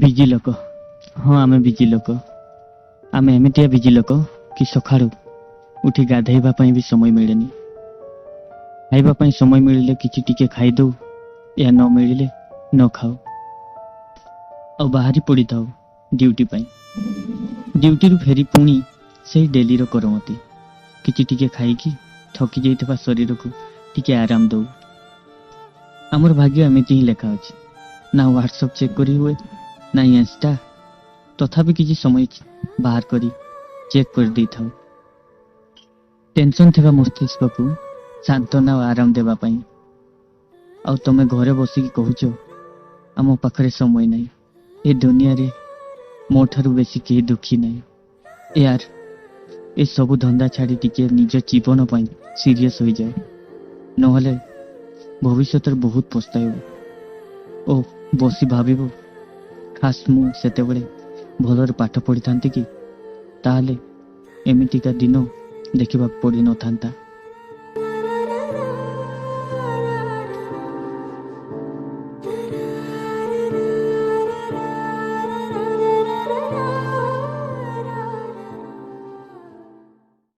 Busy ଲୋକ। ହଁ, ଆମେ ବିଜି ଲୋକ। ଆମେ ଏମିତିଆ ବିଜି ଲୋକ କି ସକାଳୁ ଉଠି ଗାଧେଇବା ପାଇଁ ବି ସମୟ ମିଳେନି। ଖାଇବା ପାଇଁ ସମୟ ମିଳିଲେ କିଛି ଟିକେ ଖାଇଦଉ, ଏହା ନ ମିଳିଲେ ନ ଖାଉ ଆଉ ବାହାରି ପଡ଼ିଥାଉ ଡ୍ୟୁଟି ପାଇଁ। ଡ୍ୟୁଟିରୁ ଫେରି ପୁଣି ସେଇ ଡେଲିର କରମତି, କିଛି ଟିକେ ଖାଇକି ଥକି ଯାଇଥିବା ଶରୀରକୁ ଟିକେ ଆରାମ ଦଉ। ଆମର ଭାଗ୍ୟ ଏମିତି ହିଁ ଲେଖା ଅଛି। ନା ହ୍ୱାଟ୍ସଅପ୍ ଚେକ୍ କରି ହୁଏ, ନା ଇନଷ୍ଟା। ତଥାପି କିଛି ସମୟ ବାହାର କରି ଚେକ୍ କରିଦେଇଥାଉ, ଟେନସନ୍ ଥିବା ମସ୍ତିଷ୍କକୁ ସାନ୍ତ୍ୱନା ଓ ଆରାମ ଦେବା ପାଇଁ। ଆଉ ତମେ ଘରେ ବସିକି କହୁଛ, ଆମ ପାଖରେ ସମୟ ନାହିଁ। ଏ ଦୁନିଆରେ ମୋ ଠାରୁ ବେଶୀ କେହି ଦୁଃଖୀ ନାହିଁ। ୟାର, ଏସବୁ ଧନ୍ଦା ଛାଡ଼ି ଟିକେ ନିଜ ଜୀବନ ପାଇଁ ସିରିୟସ୍ ହୋଇଯାଅ, ନହେଲେ ଭବିଷ୍ୟତରେ ବହୁତ ପସ୍ତାଇବ ଓ ବସି ଭାବିବ, ଖାସ୍ ମୁଁ ସେତେବେଳେ ଭଲରେ ପାଠ ପଢ଼ିଥାନ୍ତି କି, ତାହେଲେ ଏମିତିକା ଦିନ ଦେଖିବାକୁ ପଡ଼ିନଥାନ୍ତା।